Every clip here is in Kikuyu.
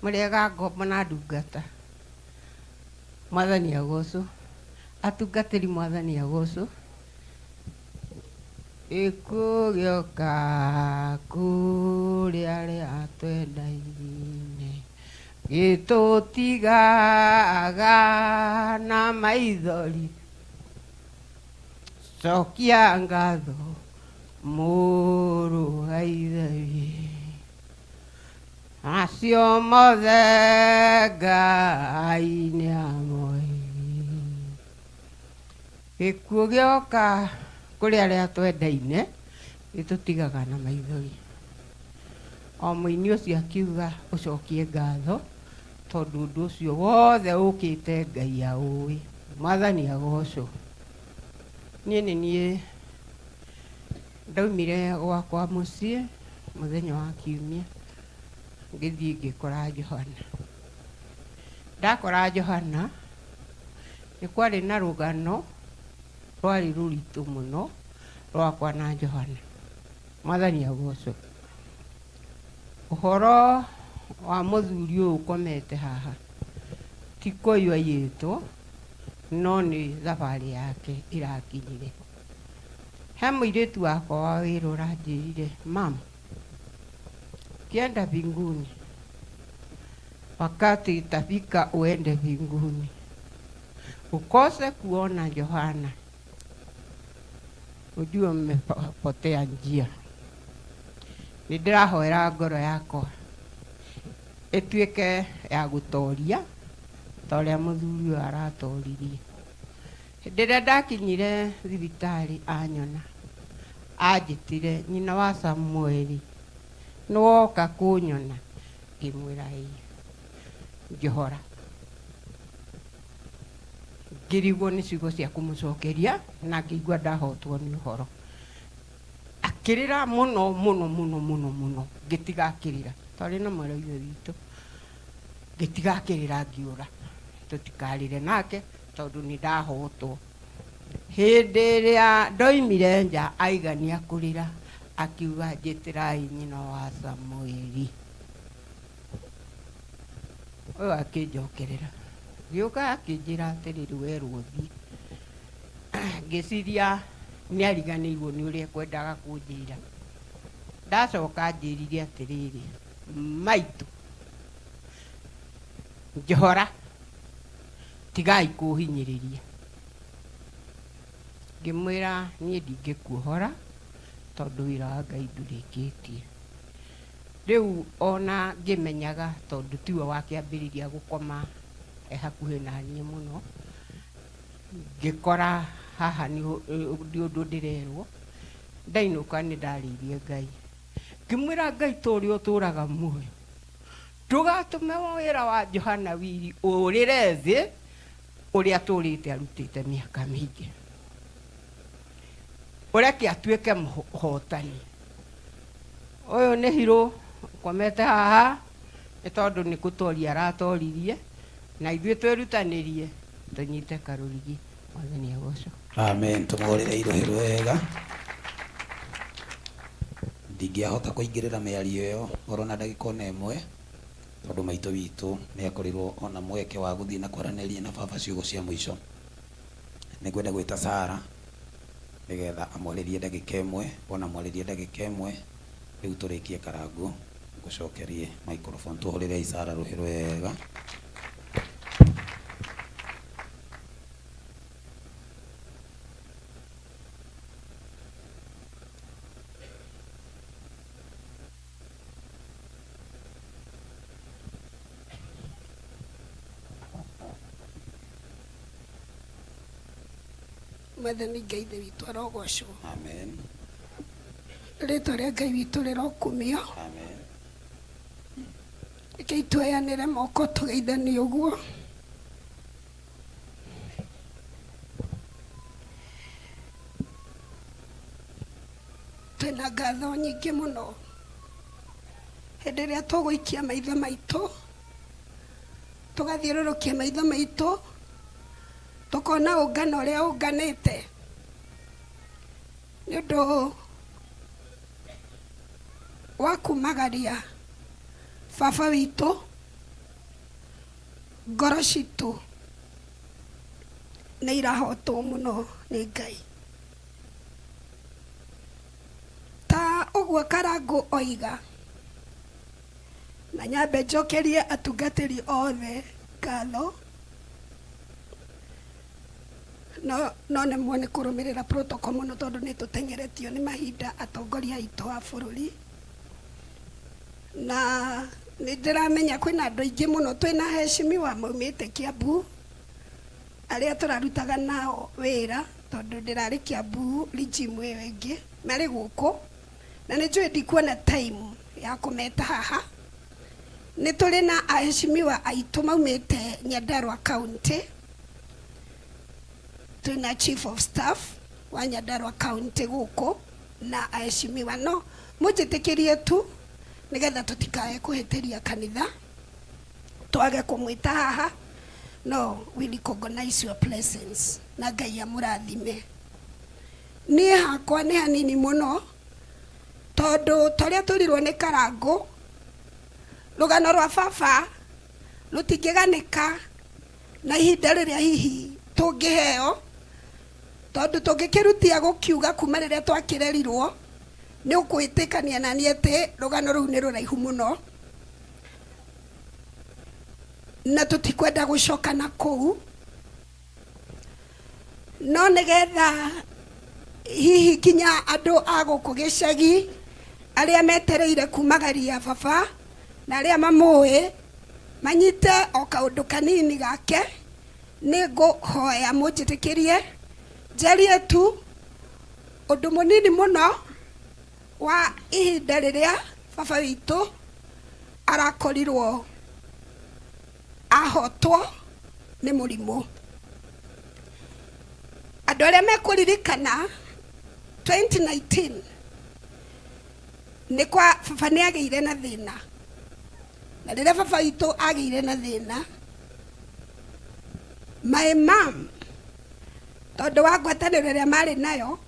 Mũrĩega ngombo na ndungata. Mwathani agocwo. Atungatĩri Mwathani agocwo. Gĩkuũ gĩoka kũrĩ arĩa twendaine gĩtũtigaga na maithori. Cokia ngatho mũrũ wa Ithe witũ. Macio mothe Ngai nĩamoĩ. Gĩkuũ gĩoka kũrĩ arĩa twendaine gĩtũtigaga na maithori. O mũini ũcio akiuga ũcokie ngatho tondũ ũndũ ũcio wothe ũkĩte Ngai aũĩ. Mwathani agocwo. Niĩ nĩ niĩ ndaumire gwakwa mũciĩ mũthenya wa kiumia ngĩthiĩ ngĩkora Johana. Ndakora Johana nĩ kwarĩ na rũgano rwarĩ rũritũ mũno rwakwa na Johana. Mwathani agocwo. Ũhoro wa mũthuri ũyũ ũkomete haha ti kũiywo aiyĩtwo no nĩ thabarĩ yake ĩrakinyire. He mũirĩtu wakwa wa wĩra ũranjĩrire, mam, ukienda mbinguni wakati itafika uende mbinguni ukose kuona Johana ujue umepotea njia. Nĩ ndĩrahoera ngoro yakwa ĩtuĩke ya gũtoria ta ũrĩa mũthuri ũyũ aratoririe. Hĩndĩ ĩrĩa ndakinyire thibitarĩ anyona, anjĩtire nyina wa Samueli, nĩwoka kũnyona? Ngĩmwĩra ĩĩ. Njohora. Ngĩrigwo nĩ ciugo cia kũmũcokeria na ngĩigua ndahotwo nĩ ũhoro. Akĩrĩra mũno mũno mũno mũno mũno, ngĩtiga akĩrĩra. Twarĩ na mwarĩ wa ithe witũ, ngĩtiga akĩrĩra ngĩũra tũtikarĩre nake tondũ nĩ ndahotwo. Hĩndĩ ĩrĩa ndoimire nja aigania kũrĩra, akiuga njĩtĩrai nyina wa Samueli. Ũyũ akĩnjokerera, gĩũka akĩnjĩra atĩrĩrĩ werwo thiĩ. Ngĩciria nĩ ariganĩirwo nĩ ũrĩa ekwendaga kũnjĩra. Ndacoka anjĩrire atĩrĩrĩ, maitũ, njohora, tigai kũhinyĩrĩria. Ngĩmwĩra niĩ ndingĩkuohora tondũ wĩra wa Ngai ndũrĩkĩtie. Rĩu ona ngĩmenyaga tondũ tiwe wakĩambĩrĩria gũkoma e hakuhĩ na niĩ mũno, ngĩkora haha nĩ ũndũ ndĩrerwo. Ndainũka nĩ ndarĩirie Ngai, ngĩmwĩra Ngai ta ũrĩa ũtũraga muoyo, ndũgatũme wĩra wa Johana Wili ũrĩre thĩ ũrĩa atũrĩte arutĩte mĩaka mĩingĩ. Ũreke atuĩke mũhotani. Ũyũ nĩ Hirũ ũkomete haha nĩ tondũ nĩ gũtoria aratoririe na ithuĩ twĩrutanĩrie tũnyite karũrigi. Mwathani agocwo. Amen. Tũmũhũrĩre irũhĩ rwega. Ndingĩahota kũingĩrĩra mĩario ĩyo oro na ndagĩka ona ĩmwe tondũ maitũ witũ nĩ akorirwo ona mweke wa gũthiĩ na kwaranĩria na baba ciugo cia mũico. Nĩngwenda gwĩta Sarah nĩgetha amwarĩrie ndagĩka ĩmwe, wona amwarĩria ndagĩka ĩmwe, rĩu tũrĩkie Karangũ, ngũcokerie microphone. Tũhũrĩrei Sarah rũhĩ rwega. Mwathani Ngai Ithe witũ arogocwo. Amen. Rĩtwa rĩa Ngai witũ rĩrokumio. Amen. Rekei tuoyanĩre moko tũgeithanie ũguo. Twĩna ngatho nyingĩ mũno hĩndĩ ĩrĩa tũgũikia maitho maitũ tũgathiũrũrũkia maitho maitũ tũkona ũngano ũrĩa ũnganĩte nĩ ũndũ wa kumagaria baba witũ. Ngoro citũ nĩ irahotwo mũno nĩ Ngai. Ta ũguo Karangũ oiga, na nyambe njokerie atungatĩri othe ngatho, no no nemwo nĩ kũrũmĩrĩra protocol mũno tondũ nĩ tũteng'eretio nĩ mahinda atongoria aitũ a bũrũri. Na nĩ ndĩramenya kwĩna andũ aingĩ mũno twĩna heshimiwa maumĩte Kiambu arĩa tũrarutaga nao wĩra tondũ ndĩrarĩ Kiambu regime ĩyo ĩngĩ marĩ gũkũ na nĩ njũĩ ndikuona time ya kũmeta haha. Nĩ tũrĩ na aheshimiwa aitũ maumĩte Nyandarua County, twĩna chief of staff wa Nyandarua County gũkũ na aheshimiwa, no mũnjĩtĩkĩrie tu nĩgetha tũtikae kũhĩtĩria kanitha twage kũmwĩta haha, no we recognize your presence na Ngai amũrathime. Niĩ hakwa nĩ hanini mũno tondũ torĩa tũrirwo nĩ Karangũ, rũgano rwa baba rũtingĩganĩka na ihinda rĩrĩa hihi tũngĩheo, tondũ tũngĩkĩrutia gũkiuga kuma rĩrĩa twakĩrerirwo, nĩ ũkwĩtĩkania na niĩ atĩ rũgano rũu nĩ rũraihu mũno na tũtikwenda gũcoka na kũu. No nĩgetha hihi nginya andũ a gũkũ gĩcagi arĩa metereire kumagaria baba na arĩa mamũĩ manyite o kaũndũ kanini gake, nĩ ngũhoya mũnjĩtĩkĩrie njarie tu ũndũ mũnini mũno wa ihinda rĩrĩa baba witũ arakorirwo ahotwo nĩ mũrimũ. Andũ arĩa mekũririkana 2019 nĩ kwa baba nĩ agĩire na thĩna, na rĩrĩa baba witũ agĩire na thĩna, my mom tondũ wa ngwatanĩro ĩrĩa marĩ nayo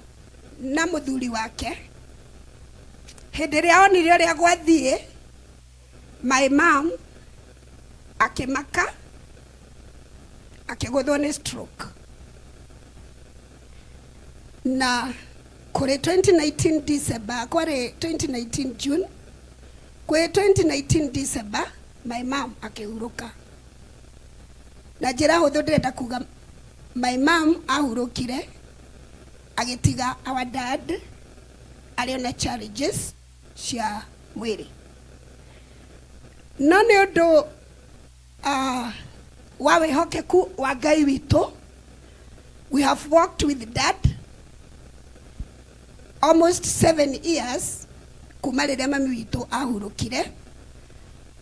na mũthuri wake, hĩndĩ ĩrĩa onire ũrĩa gwathiĩ, my mom akĩmaka akĩgũthwo nĩ stroke. Na kũrĩ 2019 December, kwarĩ 2019 June, kwĩ 2019 December my mom akĩhurũka. Na njĩra hũthũ ndĩrenda kuga my mom ahurũkire agĩtiga our dad arĩ ona challenges cia mwĩrĩ. No nĩ ũndũ wa wĩhokeku wa Ngai witũ, we have worked with dad almost 7 years kuma rĩrĩa mami witũ ahurũkire,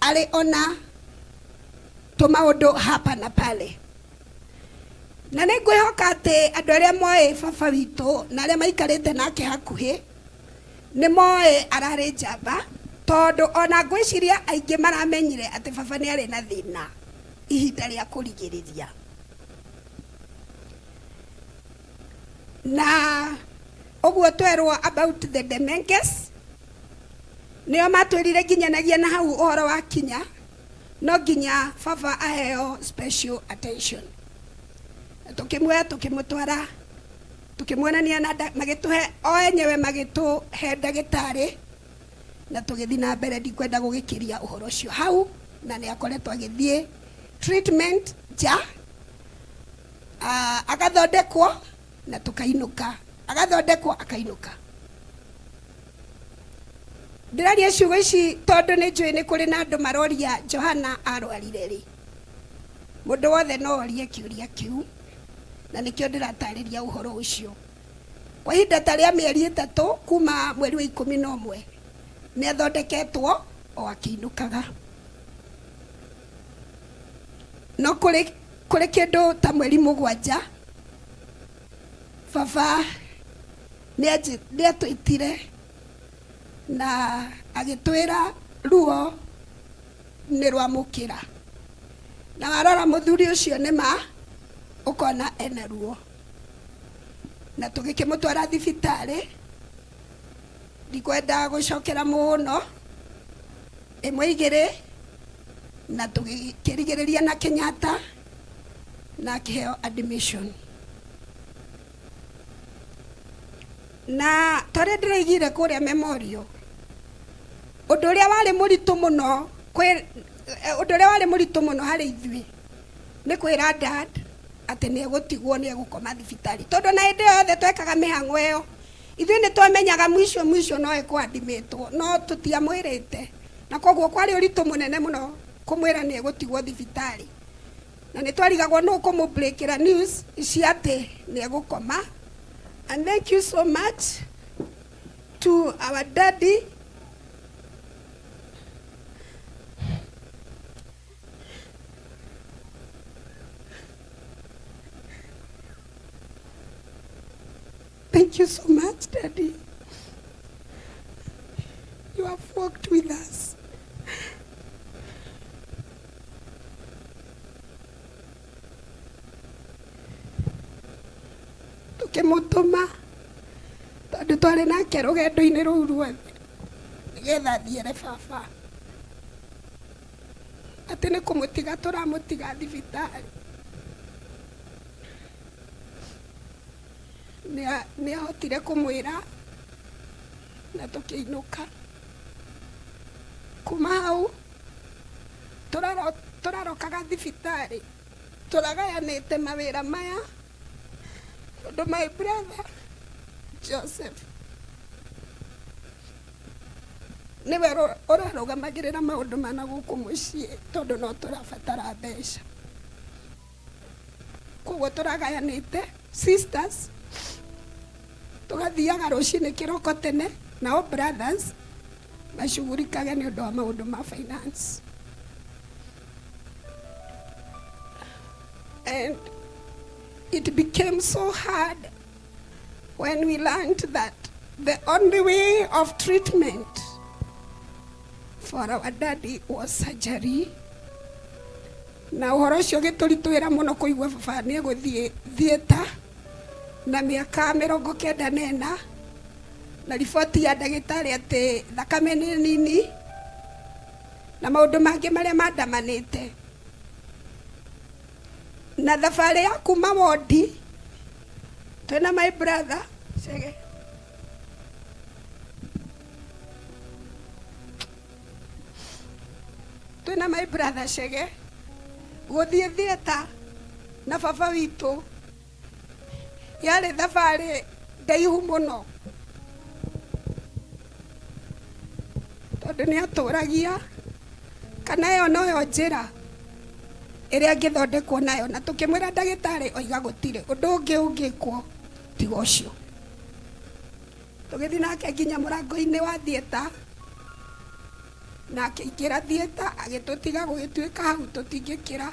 arĩ ona tũmaũndũ hapa na pale. Na nĩ ngwĩhoka atĩ andũ arĩa moĩ baba witũ na arĩa maikarĩte nake hakuhĩ nĩ moĩ ararĩ njamba, tondũ ona ngwĩciria aingĩ maramenyire atĩ baba nĩ arĩ na thĩna ihinda rĩa kũrigĩrĩria. Na ũguo twerwo about the Demenges, nĩo matwĩrire nginyanagia na hau ũhoro wa kinya no nginya baba aheo special attention. Na tũkĩmuoya tũkĩmũtwara tũkĩmuonania na magĩtũhe o enyewe magĩtũhe ndagĩtarĩ na tũgĩthiĩ na mbere. Ndikwenda gũgĩkĩria ũhoro ũcio hau, na nĩ akoretwo agĩthiĩ treatment nja, agathondekwo na tũkainũka, agathondekwo akainũka. Ndĩraria ciugo ici tondũ nĩ njũĩ nĩ kũrĩ na andũ maroria Johana arwarire rĩ. Mũndũ wothe no orie kĩũria kĩu, na nĩkĩo ndĩratarĩria ũhoro ũcio. Kwa ihinda ta rĩa mĩeri 3 kuma mweri wa 11 nĩ athondeketwo o akĩinũkaga. No kũrĩ kĩndũ ta mweri 7 baba nĩ atwĩtire na agĩtwĩra ruo nĩ rwamũkĩra. Na warora mũthuri ũcio nĩ ma ũkona ena ruo. Na tũgĩkĩmũtwara thibitarĩ, ndikwenda gũcokera mũno, ĩmwe igĩrĩ Na tũgĩkĩrigĩrĩria na Kenyatta na akĩheo admission. Na torĩa ndĩroigire kũrĩa memorial, ũndũ ũrĩa warĩ mũritũ mũno kwĩ ũndũ ũrĩa warĩ mũritũ mũno harĩ ithuĩ nĩ kwĩra dad atĩ nĩ egũtigwo, nĩ egũkoma thibitarĩ, tondũ na hĩndĩ ĩyo yothe twekaga mĩhang'o ĩyo, ithuĩ nĩ twamenyaga mwisho mwisho no ekwadimĩtwo, no tũtiamwĩrĩte, na koguo kwarĩ ũritũ mũnene mũno kũmwĩra nĩ egũtigwo thibitarĩ, na nĩ twarigagwo nũ kũmũbreakĩra news ici atĩ nĩ egũkoma. And thank you so much to our daddy. Thank you so much, Daddy. You have worked with us. Tukĩmũtũma tondũ twarĩ nake rũgendo-inĩ rũu ruothe nĩgetha athiĩre baba atĩ nĩ kũmũtiga tũramũtiga thibitarĩ. Nĩ ahotire kũmwĩra na tũkĩinũka. Kuma hau tũrarokaga thibitarĩ tũragayanĩte mawĩra maya, tondũ my brother Joseph nĩwe ũrarũgamagĩrĩra maũndũ mana gũkũ mũciĩ, tondũ no tũrabatara mbeca. Koguo tũragayanĩte sisters tũgathiaga rũcinĩ kĩroko tene, nao brothers macugurikage nĩ ũndũ wa maũndũ ma finance. And it became so hard when we learned that the only way of treatment for our daddy was surgery. Na ũhoro ũcio ũgĩtũritũhĩra mũno kũigua baba nĩ egũthiĩ theatre na mĩaka 94, na riboti ya ndagĩtarĩ atĩ thakame nĩ nini na maũndũ mangĩ marĩa mandamanĩte na thabarĩ ya kuma wondi twĩna my brother Chege. Twĩna my brother Chege gũthiĩ theatre na baba witũ yarĩ thabarĩ ndaihu mũno, tondũ nĩ atũragia kana ĩyo noyo njĩra ĩrĩa angĩthondekwo nayo, na tũkĩmwĩra ndagĩtarĩ oiga gũtirĩ ũndũ ũngĩ ũngĩkwo tiga ũcio. Tũgĩthiĩ nake nginya mũrango-inĩ wa theatre na akĩingĩra theatre agĩtũtiga, gũgĩtuĩka hau tũtingĩkĩra.